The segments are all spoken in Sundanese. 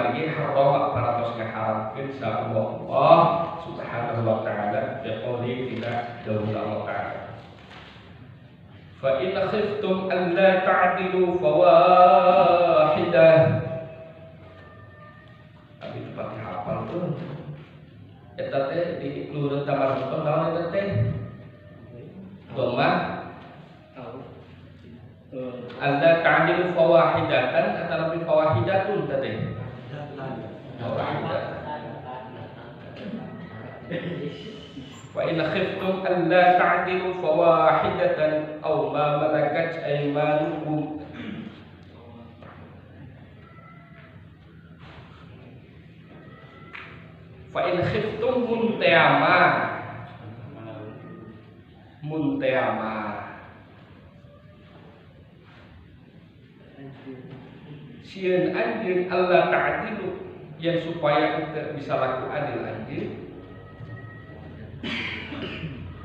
kumargi haram parantos ngaharamkeun sa Allah Subhanahu wa taala bi qouli tina dawuh Allah taala. Fa in khiftum an la ta'dilu fawahidah. Abi teu pati hafal tuh. Eta teh di luhur tamar hukum naon eta teh? Doma alla ta'dilu fawahidatan atau fawahidatun tadi. Fawahidatun. Wa in khiftum alla ta'dilu fawahidatan aw ma malakat aymanukum. Fa in khiftum munteama munteama sieun anjeun alla ta'dilu yang supaya kita bisa laku adil anjeun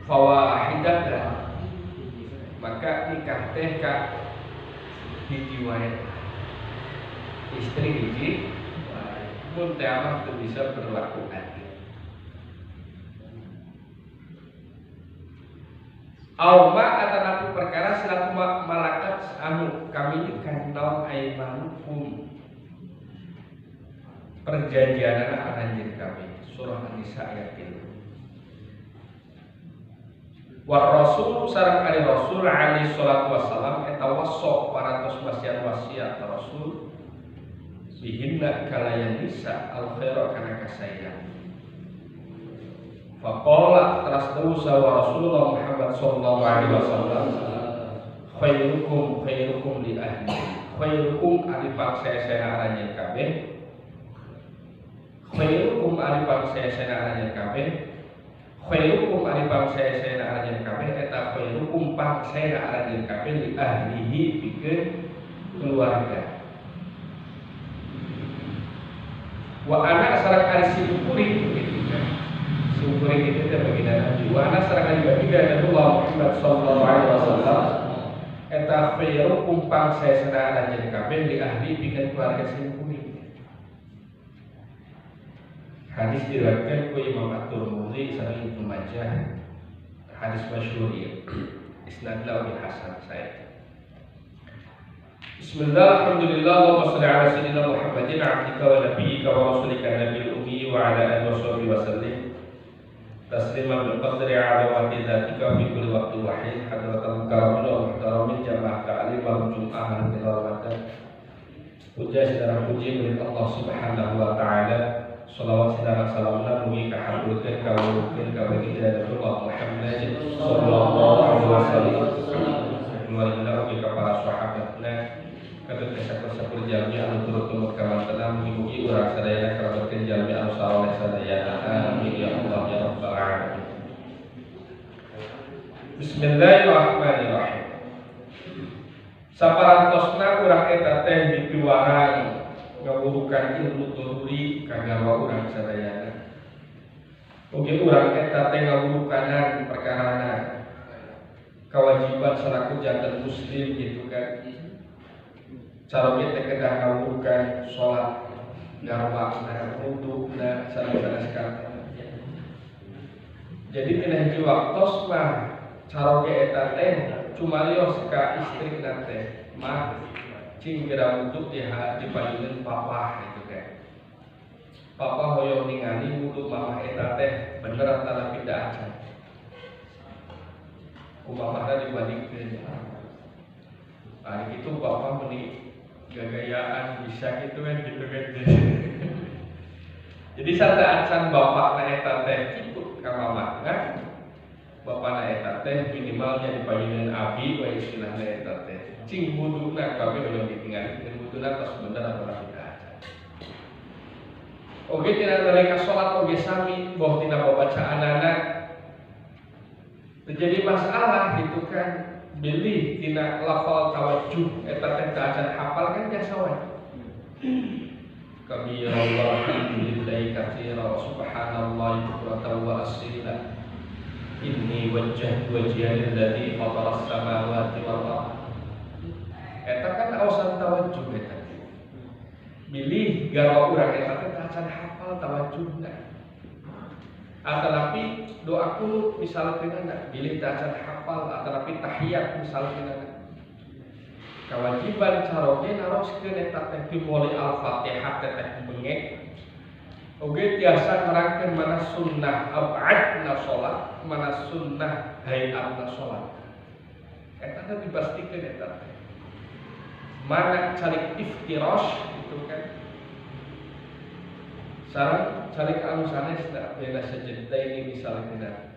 fawahidatan maka nikah teh ka hiji wae istri hiji wae mun teh mah teu bisa berlaku adil. Auma atanapi perkara selaku malakat anu kami nikah naon aimanukum perjanjianana anjeun kami surah An-Nisa ayat 3. War rasul sareng ari rasul alaihi salatu wassalam eta waso parantos wasiat wasiat rasul bihinna kalayan nisa al khaira kana kasayan. Faqala teras dawuh sawa Rasulullah Muhammad sallallahu alaihi wasallam khairukum khairukum li ahli khairukum ari pangsaya-saya aranjeun kabeh khairukum ari pangsaya-saya aranjeun kabeh khairukum ari pangsaya-saya aranjeun kabeh eta khairukum pangsaya aranjeun kabeh li ahlihi pikeun keluarga wa ana sareng ari simkuring gitu kan. Simkuring itu teh baginda Nabi wa ana sareng ari baginda Nabi Muhammad sallallahu alaihi wasallam eta khairukum pangsaya aranjeun kabeh li ahli pikeun keluarga simkuring. Hadis diriwayatkan ku Imam At-Tirmidzi sareng Ibnu Majah. Hadis masyhur ieu. Isnadna oge hasan sae. Bismillah, alhamdulillah, wa shalli ala sayyidina Muhammadin abdika wa nabiyyika wa rasulika nabiyil ummi wa ala alihi wa sahbihi wa sallim tasliman bil qadri 'azamati dzatika fi kulli waqtin wa hin. Hadratal mukarramin wa muhtaramin jamaah ta'lim wa jum'ah al-kiramatin. Puja sedara puji milik Allah Subhanahu wa taala. Salawat sedara salamna mugi kahaturkeun kawulukeun ka baginda Rasulullah Muhammad sallallahu alaihi wasallam. Keluarga ugi ka para sahabatna katut sakur-sakur jalmi anu turut tumut ka mantena mugi-mugi urang sadayana kalabatkeun jalmi anu saleh sadayana. Amin ya Allah ya rabbal alamin. Bismillahirrahmanirrahim. Saparantosna urang eta teh dipiwarang ngawurukan ilmu doruri ka garwa urang sadayana. Oge urang eta teh ngawurukanan perkarana kewajiban selaku jantan muslim gitu kan. Cara kita kedah ngawurukan sholat garwana wuduna sareng-sareng sekali. Jadi tina hiji waktos mah caroge eta teh cumarios ka istrina teh mah cing geura wudu dipayuneun papa gitu kan. Papa hoyong ningali wudu mamah eta teh bener atawa tidak acan. Ku mamahna dibandingkeun. Hari itu papa meni gagayaan bisa gitu kan gitu kan. Jadi sarta acan bapakna eta teh kitu ka mamahna, bapakna eta teh minimalnya dipayuneun abi we istilahna eta teh. Cing wuduna kami hoyong ditinggalikeun wuduna tos bener atawa tidak acan. Oge tina nalika salat oge sami boh tina babacaanana terjadi masalah gitu kan. Bilih tina lafal tawajjuh eta teh teu acan hafal kan jasa wae. Kabira walhamdulillahi katsira wa subhanallahi bukratan wa asila. Inni wajjahtu wajhiya lilladzi fataras samawati wal ardh. Eta kan awasan tawajjuh eta. Bilih garwa urang eta teh tacan hafal tawajjuhna, atanapi doa kunut misalkeunana, bilih tacan hafal, atanapi tahiyat misalkeunana, kewajiban caroge naroskeun eta teh dimulai Al-Fatihah teh bengek oge tiasa nerangkeun mana sunnah ab'adna salat, mana sunnah hayatna salat. Eta teh dipastikeun eta teh mana calik iftirash itu kan sareng calik anu sanesna bena sajdaini misalnya,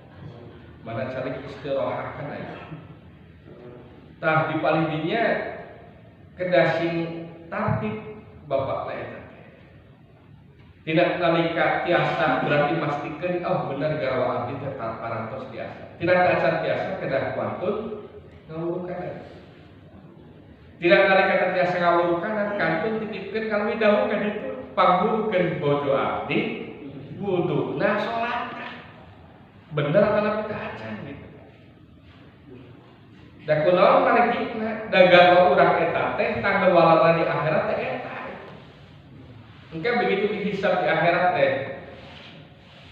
mana calik istirahat kan aya. Tah, di paling dinya kedah sing tartib bapak eta teh. Tidak nalika tiasa berarti pastikan, oh bener garwa abdi teh parantos tiasa. Tidak acan tiasa, kedah wantun ngawurukanan. Tidak nalika tiasa ngawurukanan, kantun titipkeun ka leuwih dahulu ka ditu, pangwurukeun bojo abdi wudu. Nah, salat bener atau teu acan gitu. Da kunaon margina, da garwa urang eta teh tanggal walarna di akhirat teh eta. Engke begitu dihisab di akhirat teh,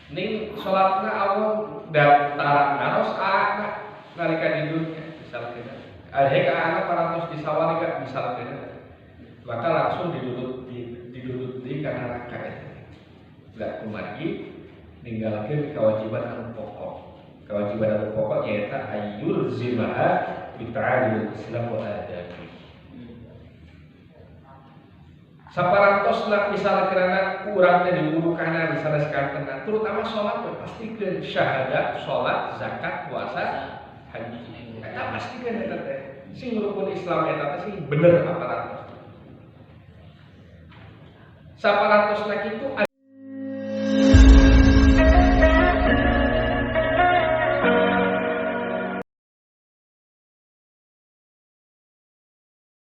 ning salatna Allah da tara naros anak nalika di dunia misalnya. Ada ka anak parantos disawari misalnya. Maka langsung didudut didudut di ka neraka eta. Da kumargi ninggalkeun kewajiban anu pokok. Kewajiban anu pokok nyaeta ayyulzimaha bita'alil Islam wa adabi. Saparantosna misalnya karena kurangnya diwurukanan sanes kantena, terutama sholat we pastikeun syahadat, sholat, zakat, puasa, haji. Eta pastikeun eta teh. Sing rukun Islam eta teh sing bener aparantos. Saparantosna kitu.